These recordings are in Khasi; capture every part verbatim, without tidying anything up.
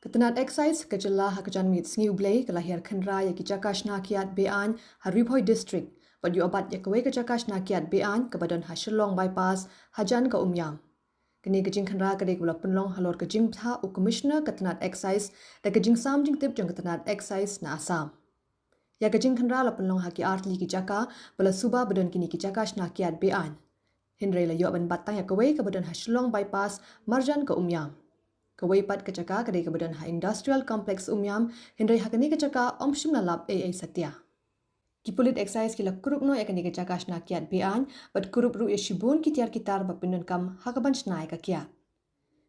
Ka tnat Excise ka jylla ha ka janmiet sngi U Blei ka la hiar khynra ïa ki jaka shna kiad be-aiñ ha Ri Bhoi District, bad ïoh bat ïa kawei ka jaka shna kiad be-aiñ kaba don ha Shillong Bypass hajan ka Umiam. Kane ka jingkhynra ka dei kaba la pynlong halor ka jingbthah u Commissioner ka tnat Excise da ka jingsam jingtip jong ka tnat Excise na Assam. Ïa ka jingkhynra la pynlong ha ki artylli ki jaka ba la suba ba don kine ki jaka shna kiad be-aiñ. Hynrei la ïoh ban bat tang ïa kawei kaba don ha Shillong Bypass marjan ka Umiam. Kawei pat ka jaka ka dei kaba don ha Industrial Complex Umiam, hynrei ha kane ka jaka ym shym la lap ei ei satia. Ki pulit Excise ki la kurup noh ïa kane ka jaka shna kiad be-aiñ, bad kurup ruh ïa shibun ki tiar ki tar ba pyndonkam ha kaban shna ïa ka kiad.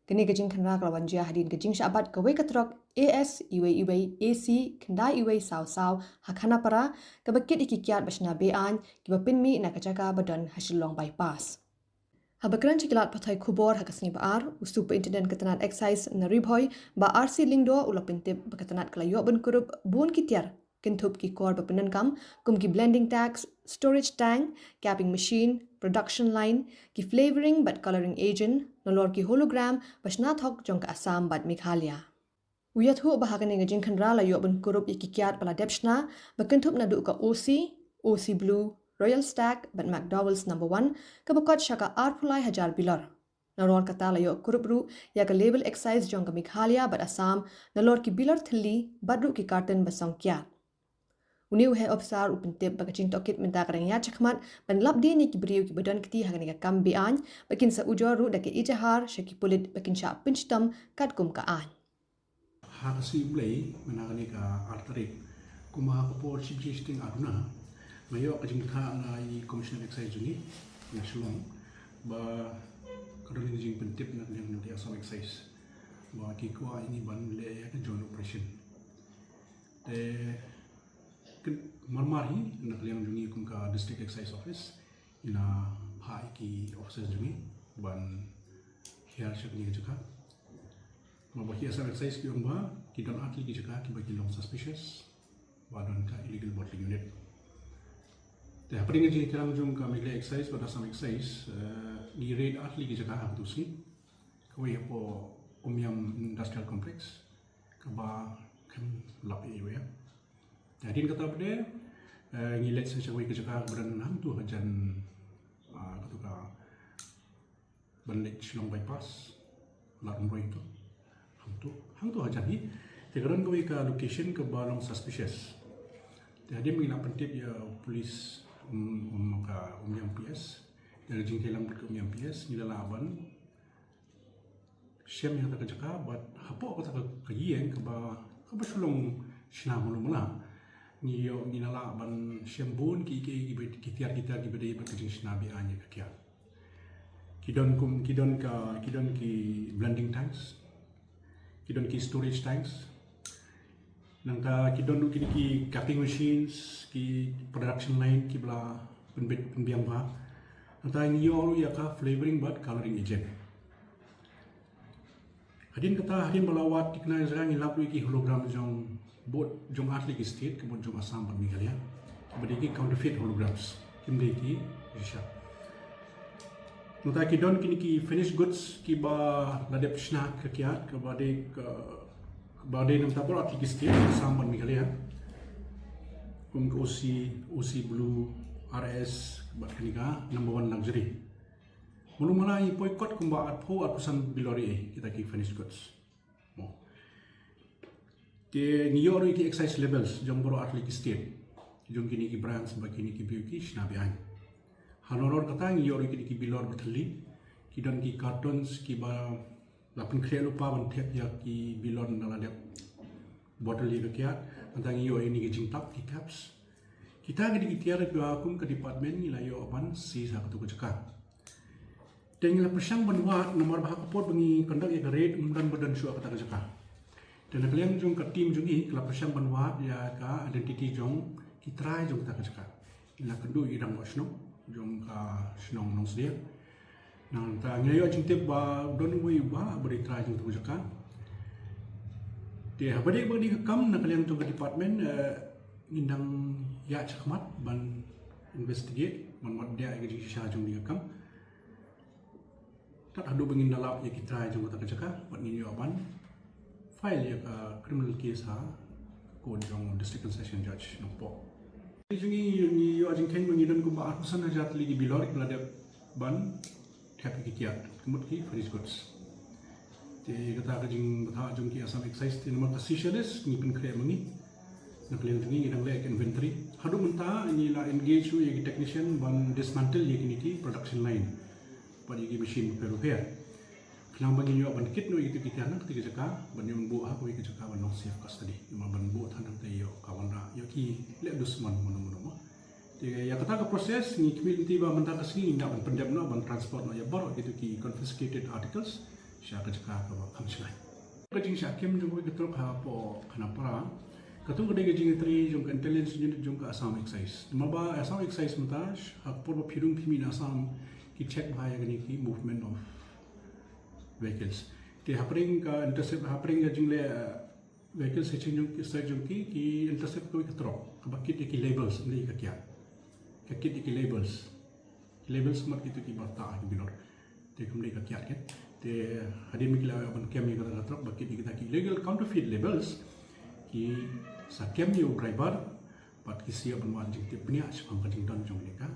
Kane ka jingkhynra ka la wan jia hadien ka jingshah bat kawei ka trok A S uwei uwei A C khyndai uwei saw saw ha Khanapara, kaba kit ïa ki kiad ba shna be-aiñ kiba pynmih na ka jaka ba don ha Shillong Bypass. Haba kren sha ki lad pathai khubor ha ka sngi ba ar, u Superintendent ka tnat Excise na Ri Bhoi, Bah R C Lyngdoh, u la pyntip ba ka tnat ka la ïoh ban kurup bun ki tiar kynthup ki kor ba pyndonkam kum ki blending tax, storage tank, capping machine, production line, ki flavouring bad colouring agent, nalor ki hologram ba shna thok jong ka Assam bad Meghalaya. U ïathuh ba ha kane ka jingkhynra la ïoh ban kurup ïa ki kiad ba la dep shna ba kynthup naduh ka O C, O C Blue, Royal Stag bad McDowell's Number One, kaba kot sha ka arphew lai hajar bilor. Nalor kata la ïoh kurup ruh ïa ka label excise jong ka Meghalaya bad Assam nalor ki bilor thylli bad ruh ki karton ba song kiad. Une u heh ophisar u pyntip ba ka jingtohkit mynta ka dang ïaid shakhmat ban lap dien ïa ki briew kiba don kti ha kane ka kam be-aiñ, ba kin sa ujor ruh da ka ejahar sha ki pulit ba kin shah pynshitom katkum ka aiñ. Ha ka sngi U Blei mynta kane ka ar tarik, kumba ha ka por shi baje shiteng ar duna, nga ïoh ka jingbthah na i Commissioner Excise jong ngi na Shillong ba ka don ka jingpyntip na ka liang jong ki Assam Excise ba ki kwah ïa ngi ban leh ïa ka joint operation. Te marmar hi na ka liang jong ngi kum ka District Excise Office, ngi la phah ïa ki officers jong ngi ban hiar sha kane ka jaka. Namar ba ki Assam Excise ki ong ba ki don artylli ki jaka kiba ki long suspicious ba don ka illegal bottling unit. Te hapdeng ka jinghiar jong ka Meghalaya Excise bad Assam Excise, eh, ngi raid artylli ki jaka ha katu ka sngi. Kawei hapoh Umiam Industrial Complex kaba khlem lap ei ei ruh. Te hadien kata pat de, eh, ngi leit sha kawei ka jaka kaba don hangtu hajan, ah, katu ka ban leit Shillong Bypass, Lad Umroi tu. Hangtu, hangtu hajan hi. Te ka don kawei ka location kaba long suspicious. Te hadien ngi la pyntip ïa u police, um, um, ka Umiam P S. Te ka jingkylli lang bad ka Umiam P S, ngi la lah ban shem ïa kata ka jaka, bad hapoh kata ka, ka ïing kaba, kaba shu long shna malu mala, ngi ïoh, ngi la lah ban shem bun ki, ki, ki, ki tiar, ki tiar kiba dei bad ka jingshna be-aiñ ïa ka kiad. Ki don kum, ki don ka, ki don ki blending tanks, ki don ki storage tanks, nangta ki don ruh kine ki capping machines, ki production line kiba la pynbit pynbiang bha. Nangta ngi ïoh ruh ïa ka flavouring bad colouring agent. Hadien kata, hadien ba la wad thikna ïa ka jaka, ngi lap ruh ïa ki hologram jong bun jong artylli ki state, ka bun jong Assam bad Meghalaya, kiba dei ki counterfeit holograms, kim dei ki shisha. Nangta ki don kine ki finished goods kiba la dep shna ka kiad, kaba dei ka, kaba dei nangta baroh artylli ki state, Assam bad Meghalaya, kum ka O C, O C Blue, R S bad kane ka Number One Luxury. Malu mala ngi poi kot kumba arphew, arphew san bilor ïa kita ki finished goods. Mo. Te ngi ïoh ruh ïa ki excise labels jong baroh artylli ki state, jong kine ki brands bad kine ki briew ki shna be-aiñ. Halor kata ngi ïoh ruh ïa kine ki bilor ba thylli, ki don ki cartons kiba la pynkhreh lypa ban thep ïa ki bilor na la dep bottle ïa ka kiad. Nangta ngi ïoh ïa kine ki jingtap, ki caps. Kita ki dei ki tiar kiba kum ka department ngi la ïoh ban seize ha katu ka jaka. Te ngi la pyrshang ban wad namar ba ha ka por ba ngi conduct ïa ka raid ym don ba don shuh ha kata ka jaka. Te na ka liang jong ka team jong ngi ka la pyrshang ban wad ïa ka identity jong ki trai jong kata ka jaka. Ngi la kynduh ïa i rangbah shnong jong ka shnong Nongsdiang. Nangta ngi la ïoh jingtip ba don uwei u bah ba dei trai jong kata ka jaka. Te haba dei ba dei ka kam na ka liang jong ka department, eh, ngin dang ïaid shakhmat ban investigate, ban wad bniah ïa ka jingshisha jong kane ka kam. Tad haduh ba ngin da lap ïa ki trai jong kata ka jaka bad ngin ïoh ban file ïa ka criminal case ha court jong District and Session Judge Nongpoh. Ngi jong ngi ngi ïoh jingkheiñ ba ngi don kumba arphew san hajar tylli ki bilor ba la dep ban thep ïa ki kiad, ka mut ki finished goods. Te kata ka jingbthah jong ki Assam Excise te namar ka seizure list ngi pynkhreh ma ngi. Na ka liang jong ngi ngi dang leh ka inventory. Haduh mynta ngi la engage ïa ki technician ban dismantle ïa kine ki production line bad ïa ki machine bapher bapher. Khnang ba ngin ïoh ban kit noh ïa kito ki tiar na kata ka jaka ban ïoh ban buh ha kawei ka jaka ban long safe custody. Namar ban buh than hangta ïoh ka wanrah ïoh ki leh dusmon mano mano mo. Te ïa kata ka process ngi khmih lynti ba mynta ka sngi ngin da ban pyndep noh ban transport noh ïa baroh kito ki confiscated articles sha ka jaka kaba kham shngaiñ. Ka jingshah kem jong kawei ka trok hapoh Khanapara, katto ka dei ka jingïatreilang jong ka intelligence unit jong ka Assam Excise. Namar ba Assam Excise mynta ha ka por ba phi rung phi mih na Assam ki check bha ïa kine ki movement of vehicles. Te hapdeng ka intercept, hapdeng ka jingleh, eh, vehicle searching jong ki, search jong ki, ki intercept kawei ka trok kaba kit ïa ki labels, ym dei ka kiad. Ka kit ïa ki labels. Ki labels mat kito kiba rta ha ki bilor. Te kam dei ka kiad, kan. Te hadien ba ki la ban kem ïa kata ka trok ba kit ïa kita ki illegal counterfeit labels, ki sa kem ïa u driver bad ki sa ïoh ban wad jingtip bniah shaphang ka jingdon jong kane ka